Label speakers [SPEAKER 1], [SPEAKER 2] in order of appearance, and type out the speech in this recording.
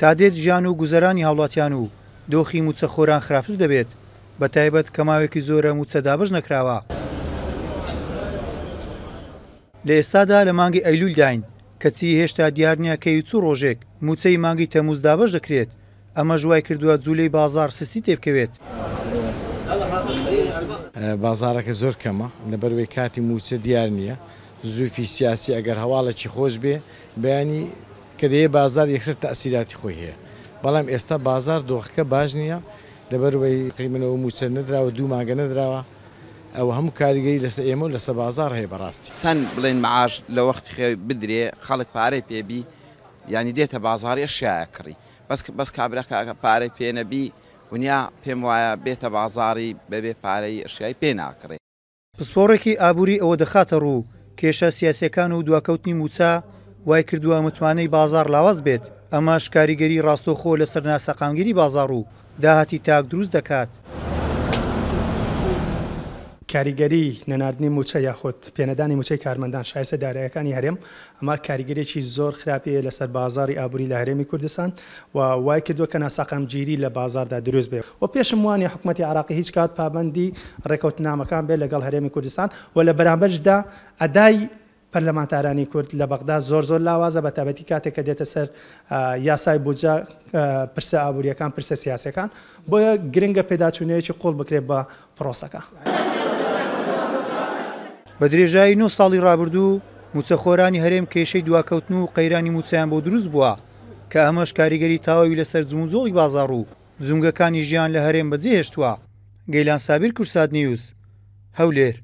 [SPEAKER 1] تا دێت ژیان و گوزەرانی هاوڵاتیان و دۆخی مووچەخۆران خراپتر دەبێت، بەتایبەت کە ماوەیەکی زۆرە مووچە دابەش نەکراوە. لە ئێستادا لە مانگی ئەیلولداین، کەچی هێشتا دیار نییە کەی و چ ڕۆژێک مووچەی مانگی تەمووز دابەش دەکرێت، ئەمەش وایکردووە جوولەی بازاڕ سستی تێبکەوێت.
[SPEAKER 2] بازاڕەکە زۆر کەمە، لەبەرئەوەی کاتی مووچە دیار نییە، زروفی سیاسی ئەگەر هەواڵێکی خۆش بێ بەیانی کە دێیە بازار یەکسەر تەئسیراتی خۆی هەیە بەڵام ئێستا بازار دۆخەکە باش نییە لەبەرئەوەی تەقریبەن ئەوە مووچە نەدراوە دوو مانگە نەدراوە ئەوە هەموو کاریگەری لەسەر ئێمە و لەسەر بازاڕ هەیە بەڕاستی.
[SPEAKER 3] چەند بڵێن معاش لە وەختی خێ بدرێ خەڵک پارەی پێ بی یانی دێتە بازاڕی ئەشیایە کڕی بەس بەس کابرا کاکە پارەی پێ نەبی ونیا پێم وایە بێتە بازاڕی بەبێ پارەی ئەشیای پێ ناکڕێ.
[SPEAKER 1] پسپۆڕێکی ئابووری ئەوە دەخاتەڕوو، کێشە سیاسییەکان و دواکەوتنی مووچە وایکردووە متمانەی بازاڕ لاواز بێت، ئەمەش کاریگەری ڕاستەوخۆ لەسەر ناسەقامگیری بازاڕ و داهاتی تاک دروست دەکات.
[SPEAKER 4] کاریگەری نەناردنی مووچە یاخود پێنەدانی مووچەی کارمەندان شایستە داراییەکانی هەرێم، ئەمە کاریگەریی زۆر خراپی هەیە لەسەر بازاڕی ئابووری لە هەرێمی کوردستان و وای کردووە کە ناسەقامگیری لە بازاڕدا دروست بێت و پێشم وانیە حکومەتی عێراقی هیچ کات پابەندی ڕێکەوتنامەکان بێت لەگەڵ هەرێمی کوردستان و لە بەرامبەرشدا ئەدای پەرلەمانتارانی کورد لە بەغدا زۆر زۆر لاوازە بە تایبەتی کاتێک کە دێتە سەر یاسای بودجە پرسە ئابووریەکان پرسە سیاسیەکان بۆیە گرنگە پێداچوونەوەیەکی قوڵ بکرێت بە پرۆسەکە.
[SPEAKER 1] بە درێژایی نۆ ساڵی ڕابردوو مووچەخۆرانی هەرێم کێشەی دواکەوتن و قەیرانی مووچەیان بۆ دروست بووە، کە ئەمەش کاریگەری تەواوی لەسەر جموجۆڵی بازاڕ و جومگەکانی ژیان لە هەرێم بەجێهێشتووە. گەیلان سابیر، کوردسات نیوز، هەولێر.